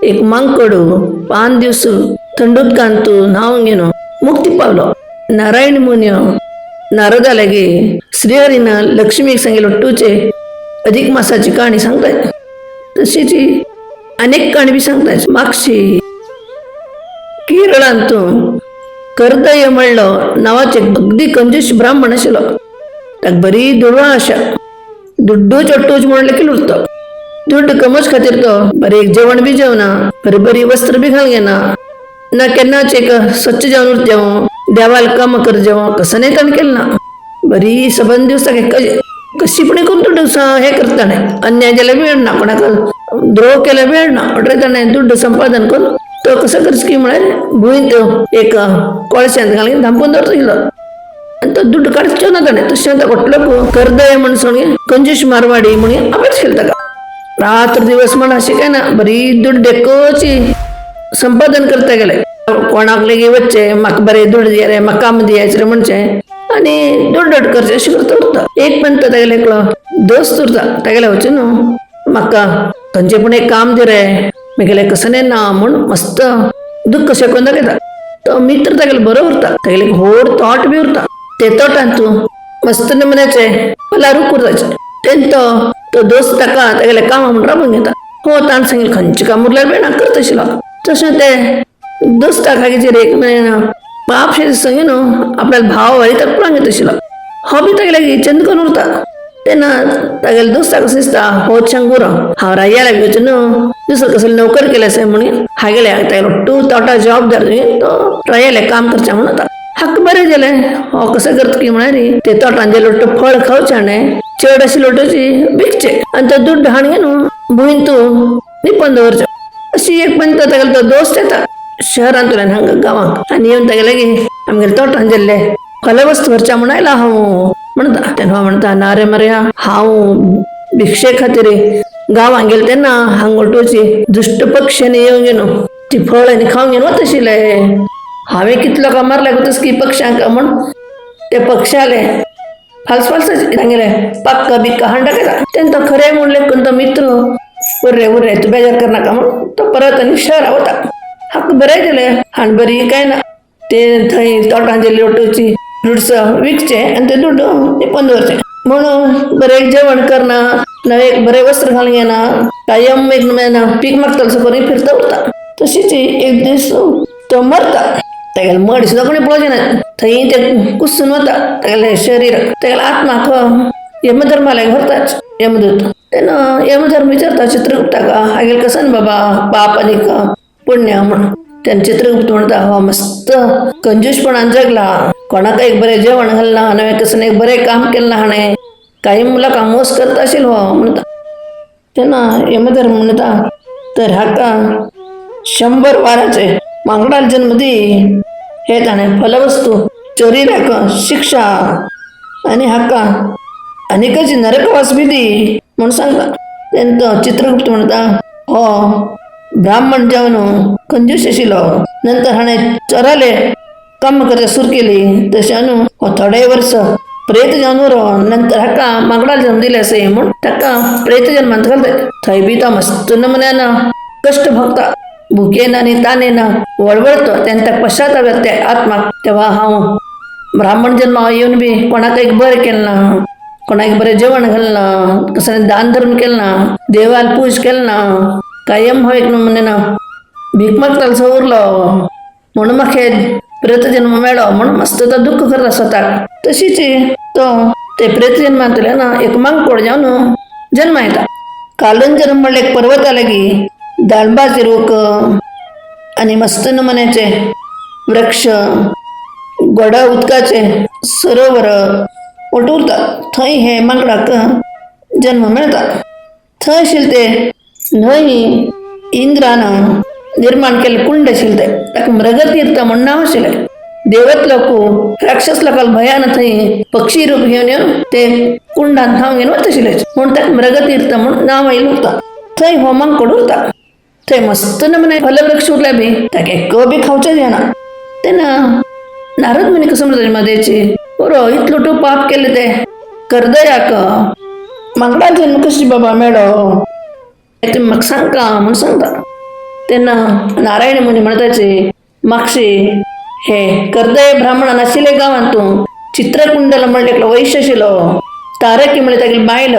एक मांकडू 5 दिवस थंड उदकांत न्हांवन घेवन मुक्ती पावलो. नारायण मुनी नारदा लागी श्रीहरीन लक्ष्मीक सांगितलं टूचे अधिक मासाची कहाणी सांगताय. तशीच अनेक कहाणी बी सांगताय. मागशी केरळांत करदय म्हणलो नावाचे अगदी कंजूस ब्राह्मण आशिल्लो. ताका बरी दुडवां आशा, दुड्डू चट्टूच म्हणले की उरतो. दुड्ड कमोच खातीर तो बरें एक जेवण बी जेवना, बरी बरी वस्त्र बी घालून घेना ना, केन्नाच एक स्वच्छ जेवण जेवण देवाल काम कर जेवण कसं नाही ताणें केलं ना. बरी सबंद दिवस ताका कशी पण करून तो दिवसा हे करता नाही, अन्याय जाल्यार मेळना, कोणाक द्रोह केल्यार मेळना, म्हणटकीर ताणें दुड्ड संपादन करून तो कसो करचो की म्हळ्यार भूंयत एक कोळश्यांत घालून धांपून दवरता आनी तो दुड्ड काडचो ना ताणें. तशें तो कोटलो करदय म्हण सोडून कंजूश मारवाडी म्हणून अपेक्ष केलो ताका. रात्र दिवस म्हण अशें काय ना, बरी दुड्ड एकची संपादन करता गेले. कोणाक लेगीत वचचें म्हाका बरें दुड्ड दिया रे, म्हाका काम दियाचे रे म्हणचें आनी दुड्ड करचें अशें करता उरता. एक पण तो तागेलो एकलो दोस्त उरता, तागेले वचून न्हू म्हाका खंयचें पूण एक काम दी रे, म्हगेलें कसलें ना म्हूण मस्त दुख्ख शेकोवन दाखयता. तो मित्र तागेलो बरो उरता, तागेले एक व्हड तोट बी उरता. ते तोटांत तूं मस्त नमुन्याचे फलां रूख उरताचे. तेन्ना तो तो दोस्त ताका तागेलें काम म्हूण राबोवन घेता. हो ताणें सांगिल्लें खंयचें काम उरल्यार बेणा करता आशिल्लो. तशें ते दोस्ताक हागेचेर एक पाप शें दिसता न्हू आपल्याक भाव वारी ताका पळोवंक घेता आशिल्लो. हो बी तागेले चंद करून उरता. तेन्ना तागेले दोस्ताक कशें दिसता हो चंगूर हांव रायाला वचून दुसरो कसलो नोकर केले आसा म्हणून हागेले तागेलो टू तोटा जबाबदार तो रायाले काम करचें म्हणून वता. हाका बरें जालें, हो कसो करता की म्हळ्यार ते तोटान जे लोट फळ खावचें हाणें चड अशें लोटोची विकचें आनी तो दुड्ड हाडून न्हू भूंयन तूं निपोवन दवरचें. अशी एक पण तो तागेलो तो दोस्त येता शहरांतल्यान हांगा गांवांक आनी येवन तागेले लागीं आमगेले तोटान जाल्ले फलवस्तू व्हरच्या म्हूण आयला हांव म्हणटा. तेन्ना म्हणटा ना रे मरे हांव भिक्षे खातीर गांवांत गेले तेन्ना हांगोटोची दुश्ट पक्ष्यांनी येवन घेवन ती फळ आनी खावन घेवन वता आशिल्ले. हांवें कितलो का मारले तस की पक्ष्यांक म्हूण ते पक्षाले फाल्स फाल्स तांगेले पाक्का बिक्का हाडून दाखयता. तेन्ना तो खरें म्हणलें कोण तो मित्र उर्रे उर्रे तूं बेजार करनाका म्हूण तो परत आनी शहरा वता. हाका बरें जालें हाण बरी काय ना ते थंय तोटांचे लोटोची फ्रुट्स विकचे आनी ते दुड्ड निपोवन दवरचे म्हणून बरें जेवण करना, नवें एक बरें वस्त्र घालून घेना, कायम एक ना पीक मागतलो करून फिरता उरता. तशीच एक दीस तो मरता. तागेलें मड सुद्दां कोणी पळोवचें ना, थंय ते कुसून वता तागेलें शरीर. तागेल्या आत्माक यमधर्मालय व्हरताच यमदूत. तेन्ना यमधर्म विचारता चित्रगुप्ताक हागेले कसं बाबा पाप आनी पुण्य म्हूण. तेन्ना चित्रगुप्त म्हणटा हो मस्त कंजूसपणान जगला, कोणाक एक बरें जेवण घालना, नवें कसं एक बरें काम केलें ना हाणें, काही लोकांक मोस करता आशिल्लो हो म्हणटा. तेन्ना यमधर्म म्हणटा तर हाका 100 वाराचे मांगडाल जन्म दी, हे ताणें फलवस्तू चोरिल्याक शिक्षा आनी हाका आनीकच नरकवास बी दी म्हूण सांगता. तेन्ना तो चित्रगुप्त म्हणटा हो ब्राह्मण जावन कंजूस आशिल्लो, नंतर हाणें चोराले काम करचें सुरू केली, तशें न्हू हो थोडे वर्स प्रेत जावन उरो, नंतर हाका मांगडाल जन्म दिले असे म्हूण ताका प्रेत जन्मांत घालता. थंय बी तो मस्त नमुन्यान कश्ट भोगता, भुकेन आनी तानेन वळवळतो. तेन्ना ताका पश्चाताप जाता त्या आत्माक, तेव्हा हांव ब्राह्मण जन्मा येवन बी कोणाक एक बरें केलें ना, कोणाक बरें जेवण घालना, कसलें दान धर्म केलें ना, देवाल पूज केलें ना, कायम हो एक नमुन्यान भीक मागतालो उरलो म्हणून म्हाका प्रेत जन्म मेळ्ळो म्हूण मस्त तो दुख्ख करता स्वताक. तशीच तो ते प्रेत जन्मांतल्यान एक मांगकोड जावन जन्म येता. कालंजर म्हणले एक पर्वता लागीं दाळंबाचे रूख आनी मस्त नमुन्याचे वृक्ष, गोडा उदकाचे सरोवर ओट उरता. थंय हे मांकडाक जन्म मेळटा. थंय आशिल्ले ते न्हंय इंद्रान निर्माण केल्लें कुंड आशिल्लें तें, ताका मृगतीर्थ म्हूण नांव आशिल्लें. देवत लोक राक्षस लोकांक भयान थंय पक्षी रूप घेवन येवन ते कुंडान न्हांवन घेवन वता आशिल्ले म्हूण ताका मृगतीर्थ म्हूण नांव आयिल्लें उरता. थंय हो मांकोड उरता. थंय मस्त नमुने फलवृक्ष उरले बी ताका एक बी खावचें जायना. तेन्ना नारद मुनी कसो म्हणटा मदेची बरो इतलो तूं पाप केलें ते करदयाक मांकडान जन्म कशी बाबा मेळ्ळो तें म्हाका सांगता म्हूण सांगता. तेन्ना नारायण मुनी म्हणताचे मागशी हे कर्दय ब्राह्मण नाशिल्ले गांवांत तूं चित्रकुंडल म्हणले एकलो वैश्य आशिल्लो, तारकी म्हणले तागेली बायल,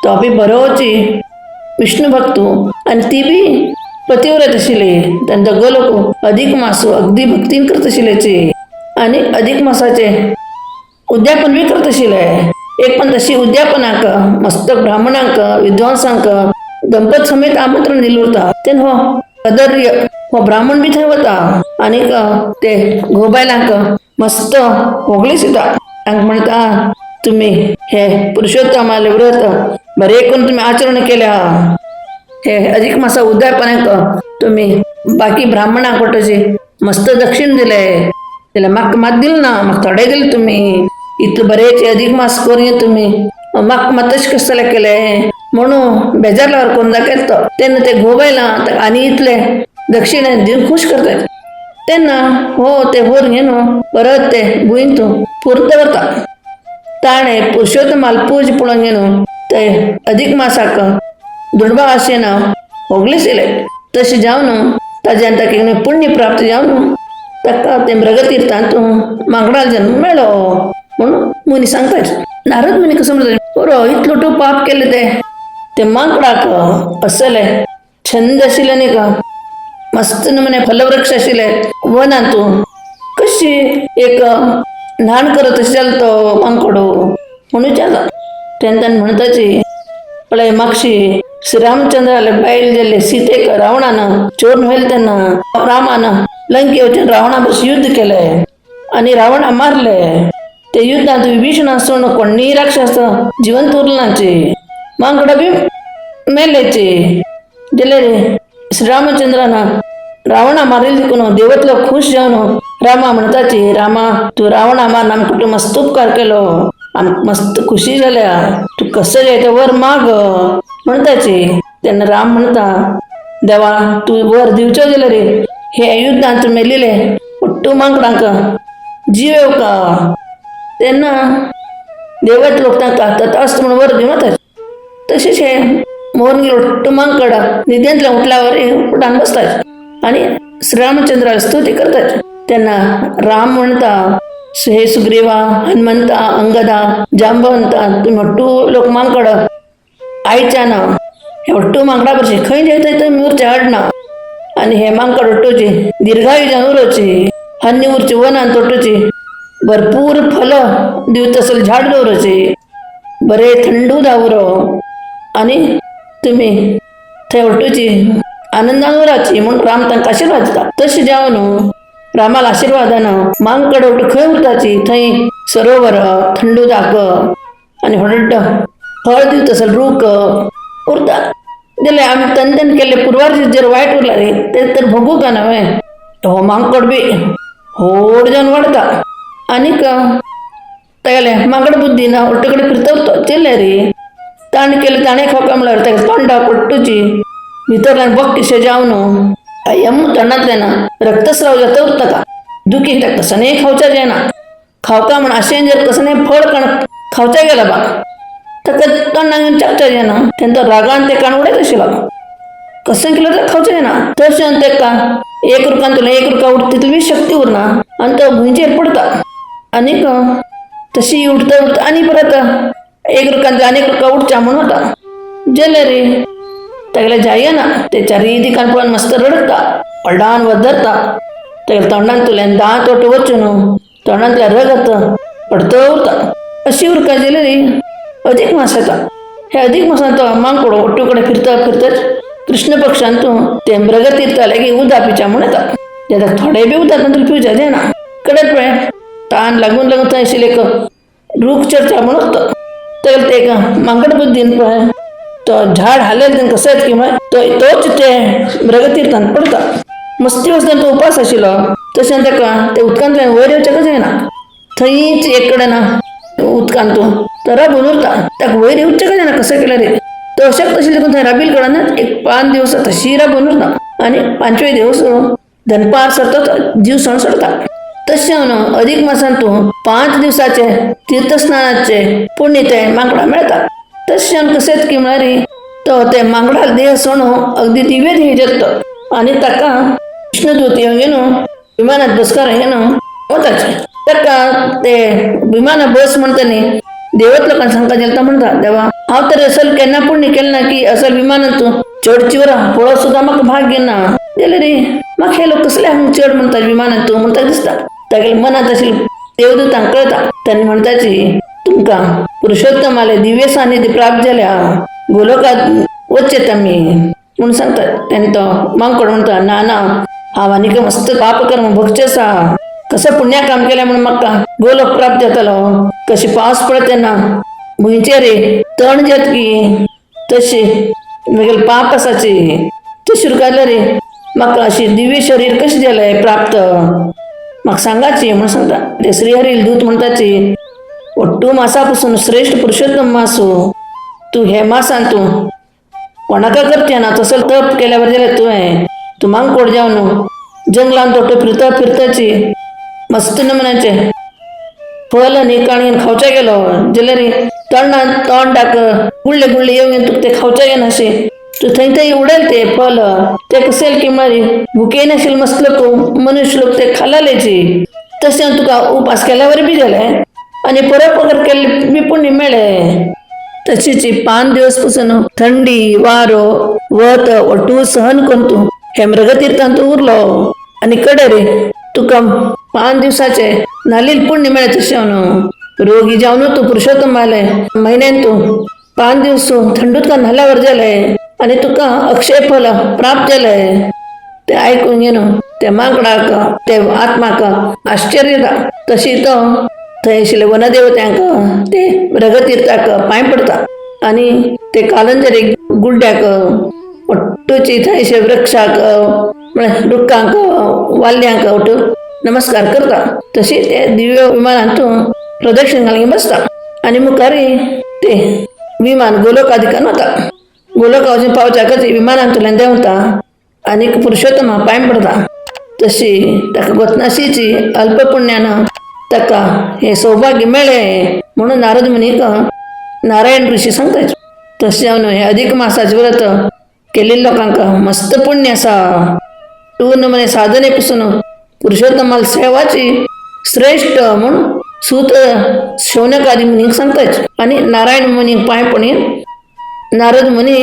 तो बी बरोची विष्णू भक्तू आनी ती बी पतिव्रत आशिल्ली. तांचो लोक अधिक मासू अगदी भक्तीन करत आशिल्ल्याची आनी अधिक मासाचे उद्यापन बी करत आशिल्ले. एक पण तशी उद्यापनाक मस्त ब्राह्मणांक विद्वांसांक दंपत समेत आमंत्रण दिलं उरता. तेन्ना हो अदर्य हो ब्राह्मण बी थंय वता आनीक ते घोव बायलांक मस्त होगळी सुद्दां तांकां म्हणटा तुमी हे पुरुषोत्तमाले व्रत बरें करून तुमी आचरण केल्या, हे अधिक मासा उद्यापनाक तुमी बाकी ब्राह्मणांक वटचे मस्त दक्षिण दिले जाल्यार म्हाका मात दिलें ना, म्हाका थोडे दिले तुमी, इतले बरें अधिक मास करून तुमी म्हाका मात तशें कशें जाल्यार केलें म्हणून बेजारल्यार करून दाखयता तो. तेन्ना ते घोव बायलां ताका आनी इतले दक्षिणा दिवन खूश करतात. तेन्ना हो ते व्हर न्हू परत ते भुंयन तूं पुरत वता. ताणें पुरुषोत्तमाल पूज पळोवन न्हू ते अधिक मासाक दुडबा आशेन होगलेच येयले. तशें जावन ताज्यान ताका पुण्य प्राप्त जावन ताका ते मृगतीर्थांत मांगडाल जन्म मेळ्ळो म्हणून मुनी सांगतात. नारद मुनी कसो म्हणटा बरो इतलो तूं पाप केलें ते ते माकडाक असले छंद आशिल्ले न्ही का, मस्त नमुने फलवृक्ष आशिल्ले वनांत कशी एक न्हाण करत अशें जालो तो मांकडो म्हणून विचारता. तेन्ना ताणें म्हणटाची पळय मागशी श्रीरामचंद्राले बायल जाल्ले सीतेक रावणान चोरून व्हेलें तेन्ना रामान लंके वचून रावणा बरोबर युद्ध केलें आनी रावणा मारले. ते युद्धांत विभीषण आसून कोणीय राक्षस जिवंत उरलाचे, मांकडा बी मेलेचे. जाल्यार श्रीरामचंद्रान रावणा मारिल्ले देखून देवतलो खूश जावन रामा म्हणटाची रामा तूं रावणा मारून आमकां तूं मस्त उपकार केलो, आमकां मस्त खुशी जाल्या, तूं कसो जाय तें वर माग म्हणटाची. तेन्ना राम म्हणटा देवा तूं वर दिवचो जाल्यार हे युद्धांत मेलिले ಒಟ್ಟು मांकडांक जीव येवका. तेन्ना देवत लोक तांकां तथास्तु म्हणून वर दिवन वतात. तशेंच हे मोहन ಒಟ್ಟು मांकड न्हिदेंतल्यान उठल्यावर उठान बसतात आनी श्रीरामचंद्राला स्तुती करतात. तेन्ना राम म्हणटा हे सुग्रीवा हनुमंता अंगदा जांबवंता तुमी ಒಟ್ಟು लोक मांकड आयच्यान हे ಒಟ್ಟು मांकडा भशेन खंय जेवताय थंय उरचें हाडना आनी हे मांकड ಒಟ್ಟುची दीर्घायु जावन उरोची, हन्नी उरची वनांत ಒಟ್ಟುची भरपूर फलं दिवत असल झाड दवरची, बरें थंड उदक उरो आनी तुमी थंय ಒಟ್ಟುची आनंदान उराची म्हूण राम तांकां आशिर्वाद दिता. तशें जावन रामाला आशिर्वादान मांकड ಒಟ್ಟು खंय उरताची थंय सरोवर थंड उदक आनी व्हड फळ दिवत असल रूख उरता. जाल्यार आमी तन केल्ले पुर्वार्जित जर वायट उरला रे ते तर भोगूंक न्हय. हो मांकड बी व्हड जावन वाडटा आनीक तागेले मांकड बुद्धी ना ಒಟ್ಟು कडेन फिरता उरता. चेल्ले रे ताणें केलें ताणें खावपा म्हणल्यार ताका तोंडाक पट्टूची भितरल्यान बक जावन यम तोंडांतल्यान रक्तस्राव जाता उरता ताका दुखी ताका कसनेय खावच्या जायना. खावका म्हण आशेन जर कसनेय फळ कण खावच्या गेला बा ताका तोंडाक घेवन चाकच्या जायना. तेन्ना तो रागान ते काण उडयत आशिल्लो कशें केल्यार ताका खावचें जायना. तशें ताका एक रुखांतल्यान एक रुखा उठता तितली शक्ती उरना आनी तो भुंयचेर पडटा आनीक तशी उठता उठता आनी परत एक रुखांतल्यान आनीक रुखा उठच्या म्हूण वता. जाल्यार रे तागेले जायना ते चारीय दिकान पळोवन मस्त रडटा व्हडान वदरता तागेल्या तोंडांतल्यान दांत वट वचून तोंडांतल्यान रगत पडत उरता. अशी उरका जाल्यार रे अधिक मास येता. हे अधिक मासांत तो मांकडो ಒಟ್ಟು कडेन फिरता फिरताच कृष्ण पक्षांत ते मृगतीर्था लागीं उदक पिच्या म्हूण येता. तेन्ना थोडे बी उदक तातूंत पिवच्या जायना. कडेन पळय तान लागून लागून थंय आशिल्ले एक रूख चर्चा म्हूण वता. तर ते एक मांकड बुद्दीन पळय तो झाड हालेल तेन्ना कसो की म्हळ्यार तो तोच ते मृगतीर्थांत पडटा. मस्ती वचून तो उपास आशिल्लो तशें ताका ते उदकांतल्यान वयर येवच्याकच जायना. थंयच एक कडेन उदकांत तो राबून उरता. ताका वयर येवचें जायना कसो केल्यार रे तो अशें तशें देखून थंय राबील कडेन एक 5 दिवस तशी राबून उरता आनी 5वे दिवस दनपार सरता जीव सण सोडता. तशें न्हू अधिक मासान तूं 5 दिवसाचे तीर्थस्नानाचे पुण्य ते मांकडा मेळटा. तशें कशेंच की म्हळ्यार तो ते मांगडा देह सोडून अगदी दिव्य देह जगतो. आनी ताका विष्णुदूत येवन घेवन विमानात बसकार घेवन वताचे. ताका ते विमाना बस म्हणटा न्ही, देवत लोकांक सांगता गेलता म्हणटा, देवा हांव तर असल केन्ना पुण्य केलें ना की असल विमानात तूं चडची वरां पळोवंक सुद्दां म्हाका भाग्य ना. जाल्यार रे म्हाका हे लोक कसले हांगा चड म्हणटा विमानात तूं म्हणटा दिसता. तागेल्या मनांत आशिल्लें देवदूतांक कळटा. तांणी म्हणटाची तुमकां पुरुषोत्तमाले दिव्य सानिध्य प्राप्त जाल्या, गोलोकात वचचे आमी म्हणून सांगतात. तेन्ना तो मांकड म्हणटा, ना ना, हांव आनीक मस्त पापकर्म भोगचें आसा, कसं पुण्य काम केलें म्हणून म्हाका गोलोक प्राप्त जातलो. कशी पावस पडत तेन्ना भुंयचेर तण जातकी तशी म्हगेले पाप आसाची तशी काडल्यार रे म्हाका अशी दिव्य शरीर कशें जालें प्राप्त, म्हाका सांगाची म्हणून सांगता. ते श्रीहरील दूत म्हणटाची, ಒಟ್ಟು मासापासून श्रेष्ठ पुरुषोत्तम मासू तूं हे मासान तूं कोणाका करते ना तसं तप केल्यावर जाल्यार तुवें तूं मांकोड जावन जंगलान तोटो फिरता फिरताची मस्त नमुन्याचे फल आनी काणयेन खावच्या गेलो जाल्यार तोंडान तोंडाक गुळ्ळे गुळ्ळे येवन तुका ते खावच्या येना अशें तूं थंय थंय उडयल ते फल ते कशें की मागीर भुकेन आशिल्ले मस्त लोक मनुष्य लोक ते खालालेची. तशें तुका उपास केल्यावर बी जालें आनी परोपकार केल्ले बी पुण्य मेळ्ळें. तशीच 5 दिवस पासून थंडी वारो वत ಒಟ್ಟು सहन करून तूं हे मृगतीर्थांत उरलो आनी कडे रे तुका 5 दिवसाचे नालील पुण्य मेळ्ळें. तशें न्हू रोगी जावन तूं पुरुषोत्तम आले म्हयन्यान तूं 5 दिवस थंड उदकान न्हाल्यावर जालें आनी तुका अक्षय फल प्राप्त जालें. ते आयकून घेवन ते माकडाक ते आत्माक आश्चर्य जाता. तशी तो थंय आशिल्ले वनदेवत्यांक ते मृगतीर्थाक पांय पडता आनी ते कालंजरी गुड्ड्याक ಒಟ್ಟುಚಿ थंयशे वृक्षाक म्हळ्यार रुखांक वाल्यांक ಒಟ್ಟು नमस्कार करता. तशी ते दिव्य विमानांत प्रदक्षिण घालून बसता आनी मुखार ते विमान गोलोकाधिकान वता. गोलोका वचून पावच्याकच विमानांतल्यान देंवता आनी पुरुषोत्तमा पांय पडता. तशी ताका गोतनाशीची अल्प पुण्यान ताका हें सौभाग्य मेळ्ळें म्हणून नारद मुनीक नारायण ऋषी सांगता. तशें जावन हें अधिक मासाचें व्रत केल्ल्या लोकांक मस्त पुण्य आसा. तूं नमुने साधने पासून पुरुषोत्तमाल सेवाची श्रेष्ठ म्हूण सूत शौनकादी मुनीक सांगता. आनी नारायण मुनीक पांय पडून नारद मुनी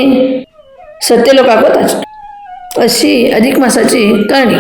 सत्यलोकाक वता. अशी अधिक मासाची काणी.